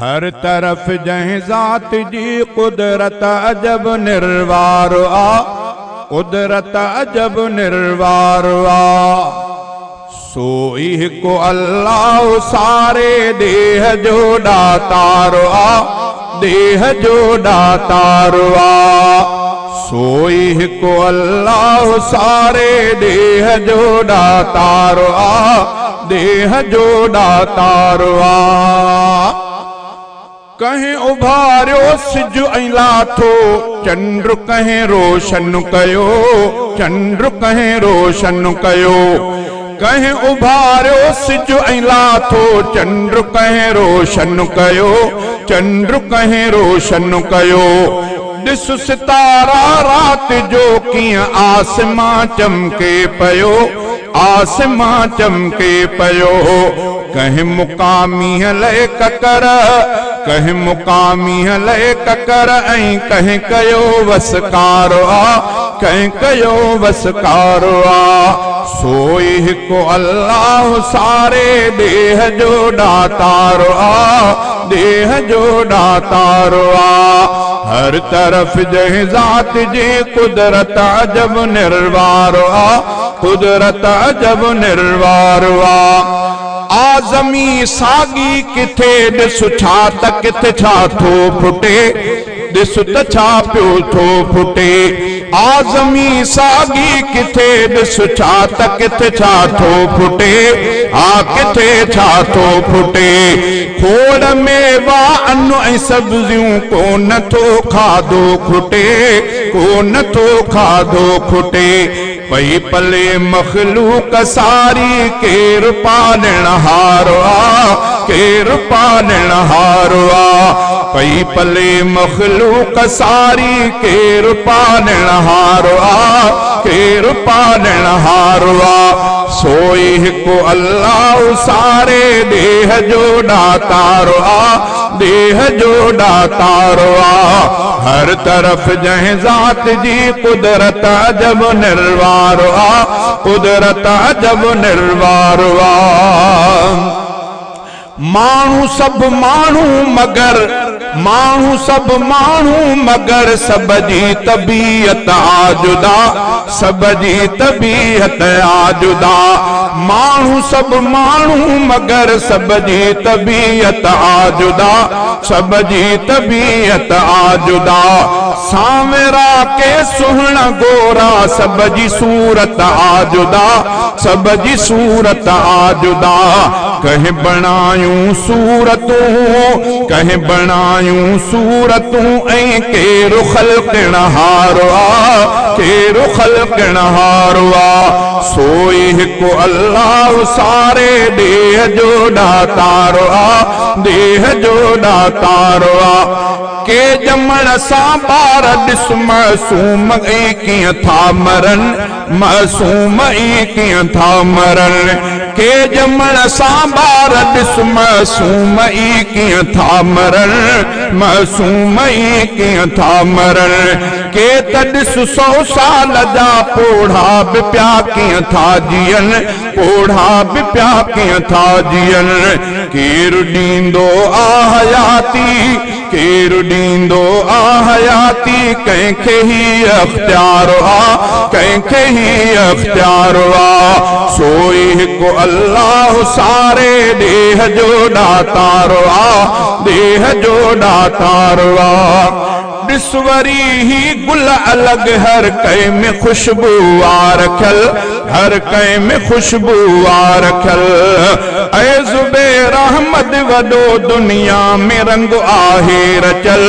هر طرف جنهن ذات جي قدرت عجب نروار آ، قدرت عجب نروار آ. سو ئي هڪ الله ساري ڏيهه جو ڏاتار آ، ڏيهه جو ڏاتار آ. سو ئي هڪ الله ساري ڏيهه جو ڏاتار آ، ڏيهه جو ڏاتار آ. ڪنهن اڀاريو سج ۽ لاٿو چنڊ، ڪنهن روشن ڪيو چنڊ، ڪنهن روشن ڪيو. ڪنهن اڀاريو سج ۽ لاٿو چنڊ، ڪنهن روشن ڪيو چنڊ، ڪنهن روشن ڪيو. ڏس ستارا رات جو ڪيئن آسمان چمڪي پيو، آسمان چمڪي پيو. ڪنهن مقامي لئي ڪڪر، ڪنهن مقامي لئي ڪڪر ۽ ڪنهن ڪيو وسڪار آ، ڪنهن ڪيو وسڪار آ. سوئي هڪ الله ساري ڏيهه جو ڏاتار آ، ڏيهه جو ڏاتار آ. هر طرف جنهن ذات جي قدرت عجب نروار آ، قدرت عجب نروار آ. آزمي ساڳي ڪٿي ڏس ڇا ته ڪٿي ڇا ٿو ڦٽي، ڏس ته ڇا پيو ٿو ڦٽي. آزمي ساڳي ڪٿي ڏس ڇا ته ڪٿي ڇا ٿو ڦٽي، ها ڪٿي ڇا ٿو ڦٽي. کوڙ ميوا ان ۽ سبزيون، ڪونه ٿو کاڌو کٽي، ڪونه ٿو کاڌو کٽي. پئي پلي مخلوق ساري، ڪير پالڻ هار آ، ڪير پالڻ هار آ. پئي پلي مخلوق ساري، ڪير پالڻ هار آ، ڪير پالڻ هار آ. سوئي هڪ الله ساري ڏيهه جو ڏاتار آ، ڏيهه جو ڏاتار آ. هر طرف جنهن ذات جي قدرت عجب نروار آ، قدرت عجب نروار آ. ماڻهو سڀ ماڻهو مگر، ماڻهو سڀ ماڻهو مگر سڀ جي طبيعت آ جدا، سڀ جي طبيعت آ جدا. ماڻهو سڀ ماڻهو مگر سڀ جي طبيعت آ جدا، سڀ جي طبيعت آ جدا. سانورا ڪي سهڻا گورا، سڀ جي صورت آ جدا، سڀ جي صورت آ جدا. ڪنهن بڻايون صورتون، ڪنهن بڻايون صورتون ۽ ڪير خلقڻ هار آ، ڪير خلقڻ هار آ. سوئي هڪ الله ساري ڏيهه جو ڏاتار آ، ڏيهه جو ڏاتار آ. ڪي ڄمڻ سان ٻار ڏس معصوم ئي ڪيئن ٿا مرن، معصوم ئي ڪيئن ٿا مرن. ڪي ڄمڻ سان ٻار ڏس معصوم ئي ڪيئن ٿا مرن، معصوم ئي ڪيئن ٿا مرن. ڪي ته ڏس 100 سال جا پوڙها به پيا ڪيئن ٿا جيئن، پوڙها به پيا ڪيئن ٿا جيئن. ڪير ڏيندو آ حياتي، ڪير ڏيندو آ حياتي، ڪنهن کي هي اختيار آ، ڪنهن کي هي اختيار آ. سوئي هڪ الله ساري ڏيهه جو ڏاتار آ، ڏيهه جو ڏاتار آ. ڏس وري هي گل الڳ، هر ڪنهن ۾ خوشبو آ رکيل، هر ڪنهن ۾ خوشبو آ رکيل. اي زبير احمد وڏو دنيا ۾ رنگ آهي رچل،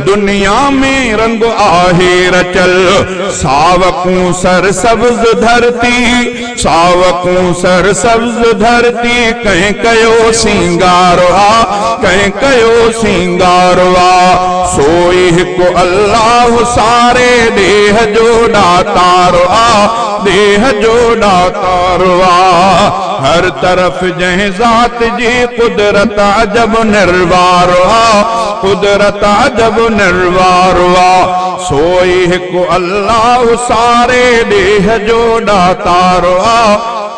دنيا ۾ رنگ آهي رچل. ساوڪون سر سبز ڌرتي، ساوڪون سر سبز ڌرتي، ڪنهن ڪيو سينگار آ، ڪنهن ڪيو سينگار آ. سوئي هڪ الله ساري ڏيهه جو ڏاتار آ، ڏيهه جو ڏاتار آ. هر طرف جنهن ذات جي قدرت عجب نروار آ، قدرت عجب نروار آ. سوئي هڪ الله ساري ڏيهه جو ڏاتار آ،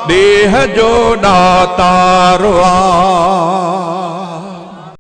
ڏيهه جو ڏاتار آ.